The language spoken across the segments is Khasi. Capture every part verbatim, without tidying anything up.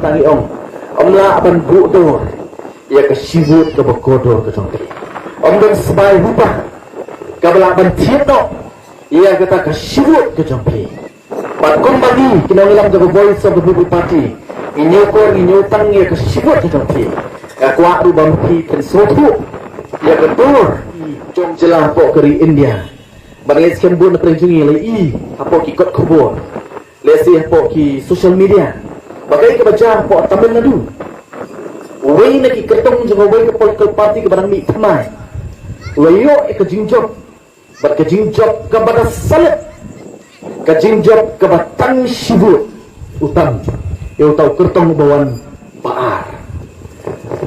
Tang i ong, ym lah ban buh dor ïa ka shi vote kaba kordor ka jong phi. Ym don sbai hupa kaba lah ban thied noh ïa kata ka shi vote ka jong phi. Bad kumba ngi ki nongïalam jong ka Voice of the People Party, ngi ñiewkor, ngi ñiewtang ïa ka shi vote ka jong phi. Nga kwah ruh ba ma phi phin sngewthuh ïa ka dor jong jylla hapoh ka ri India. Bad nga ngeit skhem bun na pdeng jong ngi la i hapoh ki kot khubor, lehse hapoh ki social media, ba kaei kaba jia hapoh Tamil Nadu. Uwei na ki kyrtong jong uwei ka political party kaba dang mih thymmai u la ïoh ïa ka jingjop, bad ka jingjop kaba da salit, ka jingjop kaba tang shi vote u tam ïa uta u kyrtong uba wan ba ar.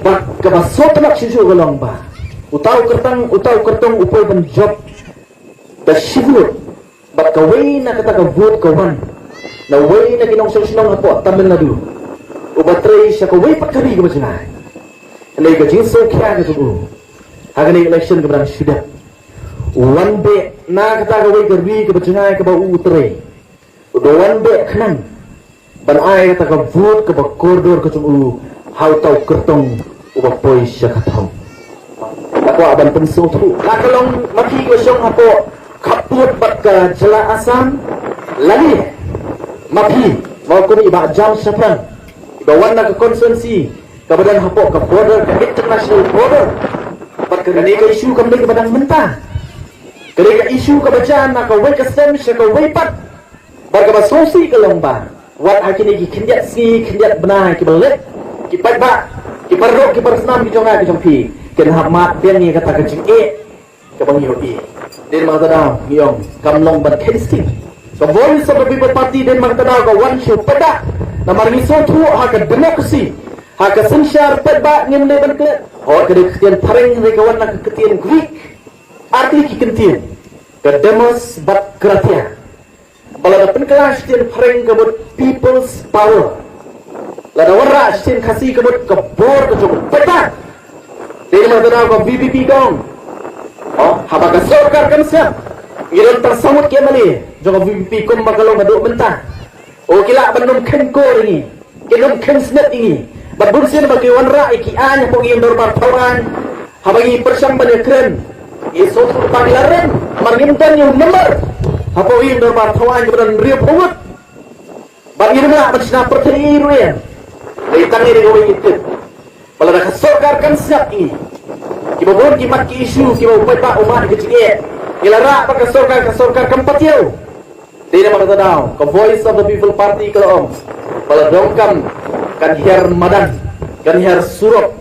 Bad kaba sngewtynnat shuh shuh ka long ba uta u kyrtong, uta u kyrtong u poi ban jop da shi vote. Bad kawei na kata ka vote ka wan na uwei na ki nongshong shnong hapoh Tamil Nadu uba trei sha kawei pat ka ri kaba jngai. Hynrei ka jingsngewkhia ka jong u ha kane ka election kaba dang shu dep, u wan beh na kata kawei ka ri kaba jngai kaba u trei, u da wan beh khnang ban ai kata ka vote kaba kordor ka jong u ha uta u kyrtong uba poi sha ka thong. Nga kwah ban pynsngewthuh, la ka long ma phi kiba shong hapoh khappud bad ka jylla Assam, lane ma phi, ma kum i Bah Jam Shaphrang, iba wan na ka constituency kaba don hapoh ka border, ka international border. Bad kane ka issue kam dei kaba dang mynta, kane ka issue kaba jia na kawei ka stem sha kawei pat. Bad kaba sngewsih ka long ba wat ha kine ki khyndiat sngi khyndiat bnai kiba leit, ki paidbah, ki para doh, ki para snam ki jong nga ki jong phi kin hap mad biang ïa kata ka jingeh kaba ngi ïohi. Dei namar kata daw ngi ong kam long ban kheiñ sting. Ka Voice of the People Party dei namar kata daw ka wan sha u paidbah. Namar ngi sngewthuh ha ka democracy, ha ka synshar paidbah ngim dei ban klet. Hooid, ka dei ka ktien phareng hynrei ka wan na ka ktien Greek. Ar tylli ki ktien, ka demos bad kratia. Ba lada pynkylla sha ktien phareng ka mut people's power, lada wanrah sha ktien Khasi ka mut ka bor ka jong u paidbah. Dei namar kata daw ka V P P ka ong, oh, haba ka sorkar kam sngap, ngi don tang saw ngut ki M L A jong ka V P P kumba ka long haduh mynta. Oh, ki lah ban nym kheiñ kor ïa ngi, kin nym kheiñ snet ïa ngi. Bad bun sien ba ki wanrah ïa ki aiñ hapoh ïing dorbar thaw aiñ, haba ngi pyrshang ban ïakren, ngi sngewthuh ba ngi la rem, namar ngim don ïa u number hapoh ïing dorbar thaw aiñ kaba don hynriewphew ngut. Bad ngim lah ban shna pyrthei ïa ruh ïa. Dei tang ïa kawei ngi tip, ba lada ka sorkar kan sngap ïa ngi, kiba bun ki mat ki issue kiba u paidbah u mad ïa ka jingeh, ngi la rah bad ka sorkar, ka sorkar kam pat ïoh. Dei namar kata daw ka Voice of the People Party ka la ong ba la donkam kan hiar madan, kan hiar surok,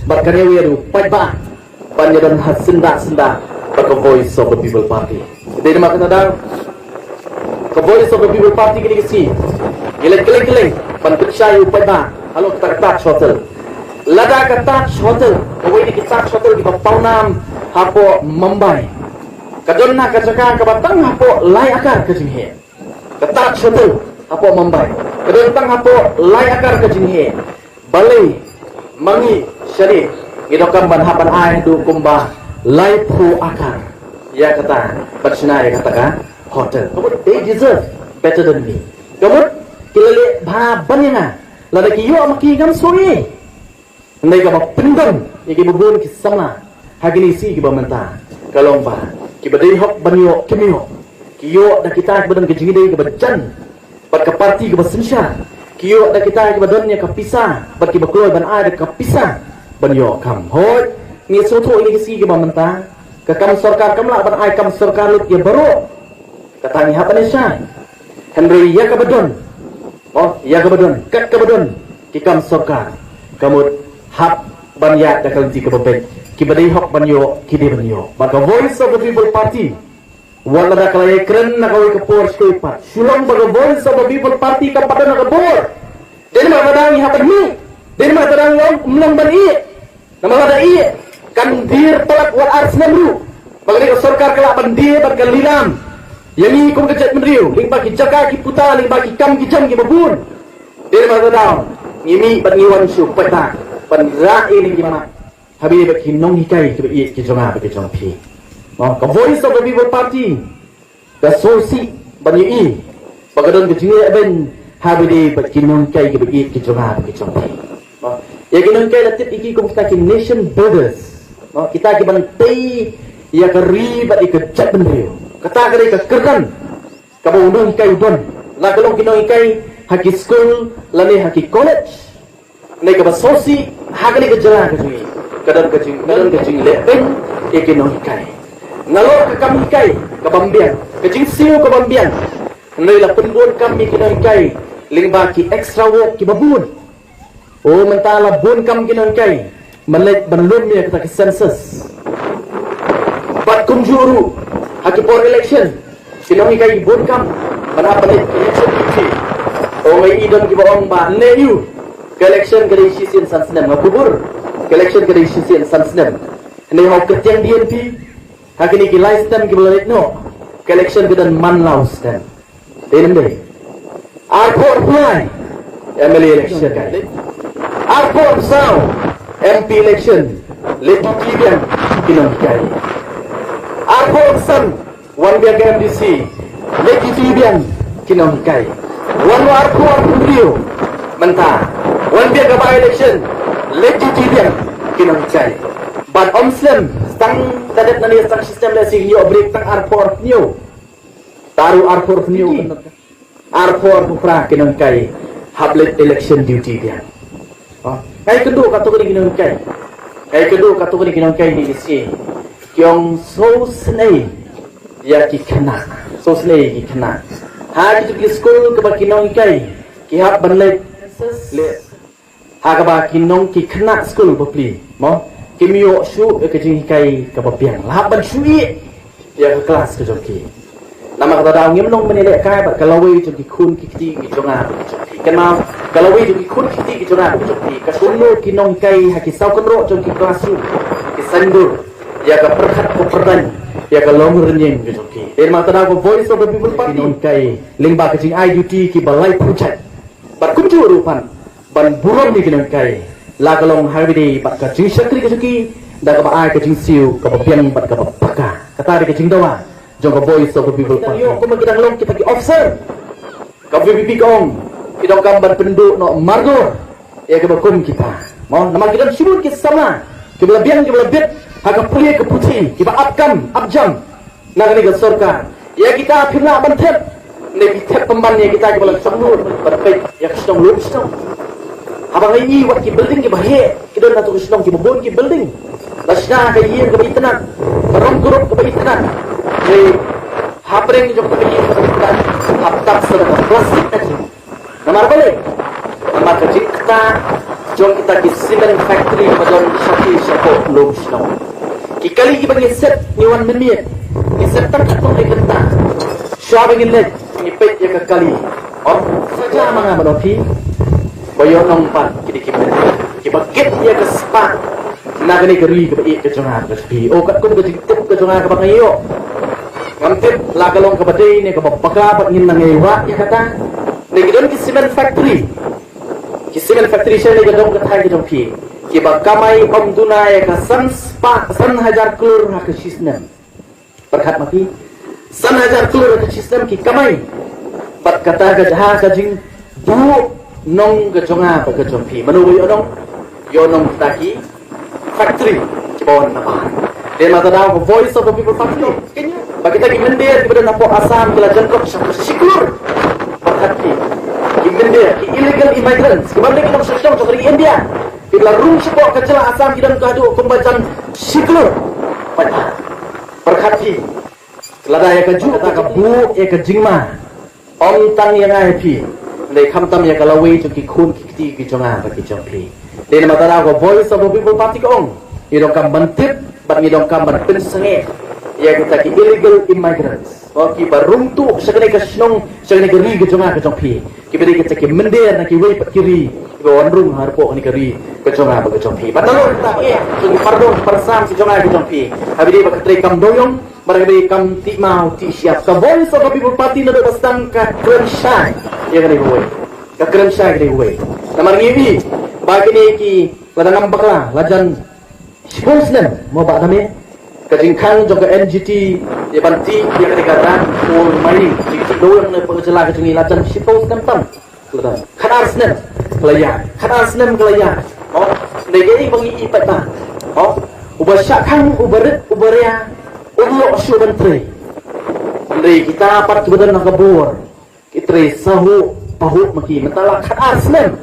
bad kan ïawer ïa u paidbah ban ïadon ha syndah syndah bad ka Voice of the People Party. Dei namar kata daw ka Voice of the People Party kine ki sngi ngi leit kylleng kylleng ban pynshai ïa u paidbah halor kata ka Taj Hotel. Lada ka Taj Hotel, kawei na ki Taj Hotel kiba pawnam hapoh Mumbai, ka don na ka jaka kaba tang hapoh lai akar ka jingheh. Ka Taj Hotel hapoh Mumbai ka don tang hapoh lai akar ka jingheh. Balei ma ngi shane ngi donkam ban hap ban ai haduh kumba laiphew akar ïa kata ban shna ïa kata ka hotel? Ka mut they deserve better than me. Ka mut ki la leh bha ban ïa nga. Lada ki ïoh ma ki ngam sngew ei. Hynrei kaba pyndon ïa kiba bun ki samla ha kine ki sngi kiba mynta ka long ba kiba dei hok ban ïoh kim ïoh. Ki ïoh da kita kiba don ka jingïadei kaba jan bad ka party kaba synshar. Ki ïoh da kita kiba don ïa ka pisa bad kiba kloi ban ai da ka pisa ban ïoh kam. Hooid, ngi sngewthuh ïa kine ki sngi kiba mynta ka kam sorkar kam lah ban ai kam sorkar lut ïa baroh. Kata ngi hap ban ïa shai. Hynrei ïa kaba don, oh, ïa kaba don, kat kaba don ki kam sorkar, ka mut hap ban ïaid da ka lynti kaba beit. Kiba dei hok ban ïoh ki dei ban ïoh. Bad ka Voice of the People Party, wat lada ka la ïakren na kawei ka por sha kawei pat, shu long ba ka Voice of the People Party kam pat don na ka bor. Dei namar kata ngi hap ban mih. Dei namar kata ngi ong ym long ban ïeh. Namar lada ïeh kan dier palat wat ar snem ruh. Ba kane ka sorkar ka lah ban die bad ka lilam ïa ngi kum ka jaitbynriew lyngba ki jaka ki puta, lyngba ki kam ki jam kiba bun. Dei namar kata daw ngi mih bad ngi wan sha u paidbah ban rah ïa kine ki mat ha bynta ki nonghikai kiba ïeit ki jong nga bad ki jong phi. Ka Voice of the People Party ka sngewsih ban ïohi ba ka don ka jingleh beiñ Ha ba dei bad ki nonghikai kiba ïeit ki jong nga bad ki jong phi. Mo, ïa ki nonghikai la tip ïa ki kum kita ki nation builders. Mo, kita ki ban tei ïa ka ri bad ïa ka jaitbynriew. Kata ka dei ka kyrdan kaba u nonghikai u don. La ka long ki nonghikai ha ki skul lane ha ki college, ne kaba sngewsih ha kane ka jylla ka jong ngi, ka don ka jing, ka don ka jingleh pyn ïa ki nonghikai. Nalor ka kam hikai kabym biang, ka jingsiew kabym biang, hynrei la pynbun kam ïa ki nonghikai lyngba ki extra work kiba bun. O, mynta la bun kam ki nonghikai ban leit ban lum ïa kata ka census. Bad kumjuh ruh ha ki por election, ki nonghikai ki bun kam ban hap ban leit election duty. O, nga i don kiba ong ba ne ïu ka election ka dei shisien san snem, nga kubur ka election ka dei shisien san snem. Ne hok ka tiang D N P ha kine ki lai snem kiba la leit noh, ka election ka don man law snem. Dei ne ym dei? Arphew arphew lai M L A election, arphew arphew saw M P election, leit duty biang ki nonghikai. Arphew arphew san wan biang ka M D C, leit duty biang ki nonghikai. Wan arphew arphew hynriew mynta, wan biang ka by election, leit duty biang ki nonghikai. Bad ym slem, tang da dep nangne tang shi snem lehse ïoh break tang arphew arphew hynñiew. Te ruh arphew arphew hynñiew, arphew arphew phra ki nonghikai hap leit election duty biang. Oh, nga ïakynduh katto katne ki nonghikai. Nga ïakynduh katto katne ki nonghikai, ki ong sngewsynei ïa ki khynnah. Sngewsynei ïa ki khynnah. Ha kito ki skul kaba ki nonghikai ki hap ban leit, leit ha kaba ki nong ki khynnah skul bapli, mo, kim ïoh shuh ïa ka jinghikai kaba biang. La hap ban shu ïeh ïa ka klas ka jong ki. Namar kata daw ngim long ban ïalehkai bad ka lawei jong ki khun ki kti ki jong nga ki jong ki. Kynmaw, ka lawei jong ki khun ki kti ki jong nga ki jong ki, ka kumno ki nonghikai ha ki saw kynroh jong ki classroom ki saiñdur ïa ka pyrkhat ka pyrdain, ïa ka long rynïeng ka jong ki. Te namar kata daw ka Voice of the People Party, ki nonghikai lyngba ka jingai duty kiba lai project. Bad kumjuh ruh pat ban burom ïa ki nonghikai, la ka long ha kaba ïadei bad ka jingshakri ka jong ki, da kaba ai ka jingsiew kaba biang bad kaba paka. Kata dei ka jingdawa jong ka Voice of the People Party. Ïoh kumba ki dang long kita ki officer, ka V P P ka ong ki donkam ban pynduh noh mardor ïa kiba kum kita. Mo, namar ki don shibun ki samla kiba la biang kiba la bit ha ka pule ka puthi, kiba ap kam ap jam na kane ka sorkar. Ïa kita phim lah ban thep, ne phi thep pynban ïa kita kiba la shong lut ban peit ïa ka shnong lum shnong. Haba ngi ïohi wat ki building kiba heh ki don ha kato ka shnong, kiba bun ki building. La shna ka ïing kaba itynnad, ka rong kurup kaba itynnad, ne hapdeng jong kata ka ïing kaba itynnad hap tap sa da ka plastik ka jong. Namar balei? Namar ka jingktah jong kita ki cement factory ba don shatai shapoh lum shnong. Ki kali kiba ngi set, ngi wan mynmiet, ngi set tang katno ki kynta. Shuwa ba ngin leit, ngi peit ïa ka kali. Ym saja ma nga bad ma phi, ba ïoh nong pat ki dei ki mynmiet kiba kit ïa ka spah na kane ka ri kaba ïeit ka jong nga ka jong phi. O, katkum ka jingtip ka jong nga kaba nga ïoh, ngam tip la ka long kaba dei ne kaba bakla bad ngin nang ïa wad ïa kata. Ne ki don ki cement factory, ki cement factory sha ne ka dong ka thaiñ ka jong phi, kiba kamai ym duna ïa ka san spah, san hajar klur ha ka shi snem. Pyrkhat ma phi, san hajar klur ha ka shi snem ki kamai. Bad kata ka jia ha ka jingbuh nong ka jong nga bad ka jong phi. Mano ba ïoh nong? Ïoh nong kita ki factory kiba wan na bar. Te namar kata daw ka Voice of the People Party, ba kita ki mynder kiba don hapoh Assam ki la jan drok sha ka shi klur. Pyrkhat phi, ki mynder, ki illegal immigrants kiba dei ki nongshong shnong jong ka ri India, kiba la rung shapoh ka jylla Assam ki don haduh kumba jan shi klur. Pyrkhat phi, lada ïa kajuh ka buh ïa ka jingma, ym tang ïa nga ïa phi, hynrei khamtam ïa ka lawei jong ki khun ki kti ki jong nga bad ki jong phi. Te namar kata daw ka Voice of the People Party ka ong, ngi donkam ban tip bad ngi donkam ban pynsangeh ïa kita ki illegal immigrants, o, kiba rung tuh sha kane ka shnong, sha kane ka ri ka jong nga ka jong phi, kiba dei kita ki mynder na kiwei pat ki ri kiba wan rung hapoh kane ka ri ka jong nga bad ka jong phi. Bad nalor kata, eh, jong ki pardon parsam ki jong nga ki jong phi, haba dei ba ka treikam dewiong bad ka treikam tih maw tih shyiap, ka Voice of the People Party naduh ba sdang ka kren shai ïa kane kawei, ka kren shai ïa kane kawei. Namar ngi ïohi ba kine ki, lada ngam bakla, la jan shiphew snem mo, Bah Dame. Ka jingkhang jong ka N G T ïa ban tih ïa kane ka rang coal mining, jingtih dewiong na ka jylla ka jong ngi la jan shiphew snem tam. Khatar snem ka la ïa, khatar snem ka la ïa. Hynrei kaei ba ngi i pat ba, uba shah khang, uba rit, uba ria, um ïoh shuh ban trei. Hynrei kita pat kiba don ha ka bor, ki trei sahuh pahuh ma ki, mynta la khatar snem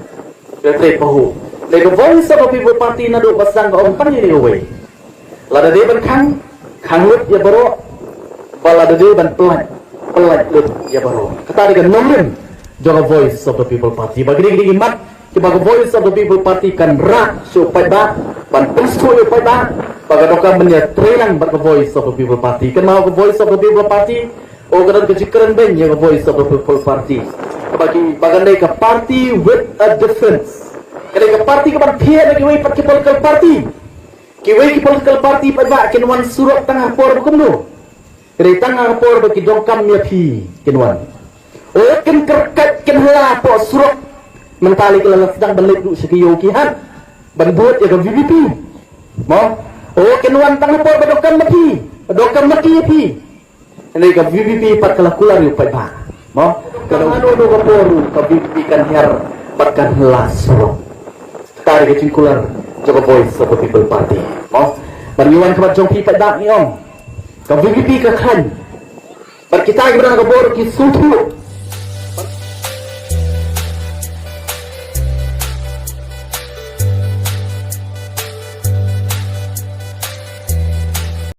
ki trei pahuh. Hynrei ka Voice of the People Party naduh ba sdang ka ong tang ïa kawei. Lada dei ban khang, khang lut ïa baroh, ba lada dei ban pyllait, pyllait lut ïa baroh. Kata dei ka nongrim jong ka Voice of the People Party. Ba kine kine ki mat kiba ka Voice of the People Party kan rah sha u paidbah, ban pynsngewthuh ïa u paidbah ba ka donkam ban ïa trei lang bad ka Voice of the People Party. Kynmaw, ka Voice of the People Party, o, ka don ka jingkren beiñ ïa ka Voice of the People Party. Ba ki, ba kan dei ka party with a difference. Ka dei ka party kaban pher na kiwei pat ki political party. Kiwei ki political party pat ba kin wan surok tang ha por ba kumno? Ka dei tang ha por ba ki donkam ïa phi kin wan. O, kin kyrkhat kin hla hapoh surok. Mynta lei ki la sdang ban leit duh sha ki ïew ki hat ban bud ïa ka V P P. Mo? O, kin wan tang ha por ba donkam ma phi, ba donkam ma ki ïa phi. Hynrei ka V P P pat ka la kular ïa u paidbah. Mo? Ka la, hano hano ka por ruh ka V P P kan hiar bad kan hla surok. Kata dei ka jingkular jong ka Voice of the People Party. Mo? Bad ngi wan khmat jong phi paidbah ngi ong, ka V P P ka khlaiñ. Bad kita kiba don ha ka bor ki sngewthuh.